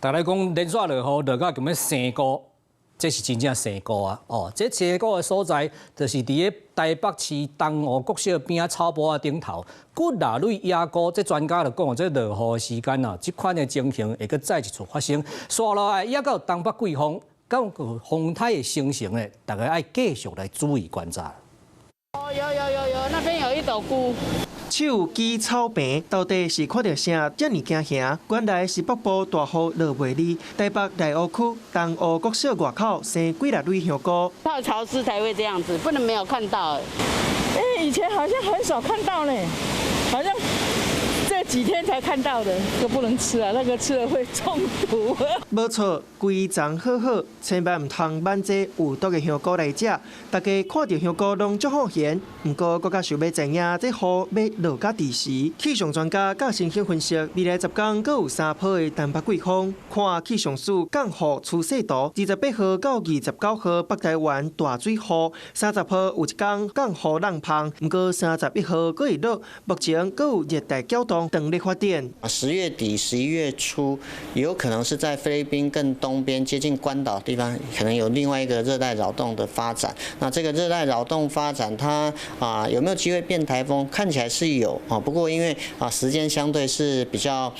大家講連續落雨落到咁欲生菇，這是真正生菇啊！哦，這生菇的所在就是佇咧台北市東湖國小邊仔草埔仔頂頭，幾若蕊野菇。這專家就講，這落雨的時間啊，這款的情形會閣再一次發生。紲落來，猶閣有東北季風，閣有風颱的生成咧，大家愛繼續來注意觀察。哦，有有有有，那邊有一朵菇。手舉草坪，到底是看著啥遮爾驚嚇？原來是北部大雨落袂離，台北內湖區東湖國小外口生幾若蕊香菇。太潮濕才會這樣子，不能沒有看到。哎，以前好像很少看到呢，好像這幾天才看到的，這個不能吃啊，那個吃了會中毒。無錯，規叢好好，千萬毋通買這有毒的香菇來食。大家看著香菇攏足好閒，毋過閣較想欲知影這雨欲落到佇時。氣象專家佮星星分析，未來10天閣有三波的東北季風。看氣象署降雨趨勢圖，28號到29號北台灣大水雨，30號有一天降雨挵芳，毋過31號閣會落。目前閣有熱帶攪動當咧發展。 10月底、11月初，有可能是在菲律賓更東邊接近關島地方，可能有另外一個熱帶擾動的發展。那這個熱帶擾動發展，它啊有沒有機會變颱風？看起來是有啊，不過因為啊時間相對是比較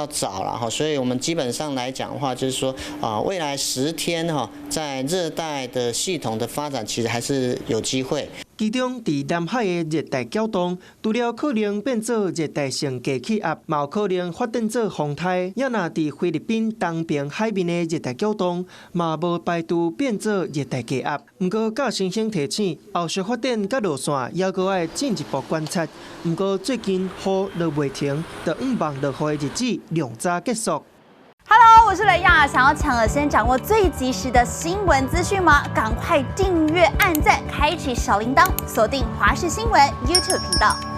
早了哈，所以我們基本上來講的話，就是說啊未來10天哈，在熱帶的系統的發展，其實還是有機會。其中，佇南海的熱帶攪動，除了可能變做熱帶性低氣壓，嘛有可能發展做風颱。也若佇菲律賓東邊海面的熱帶攪動，嘛無排除變做熱帶低壓。毋過，佮星星提醒，後續發展佮路線，猶閣愛進一步觀察。毋過，最近雨落袂停，就向望落雨的日子量早結束。 Hello，我是雷亞，想要搶先掌握最及時的新聞資訊嗎？趕快訂閱、按讚、開啟小鈴鐺，鎖定華視新聞 YouTube 頻道。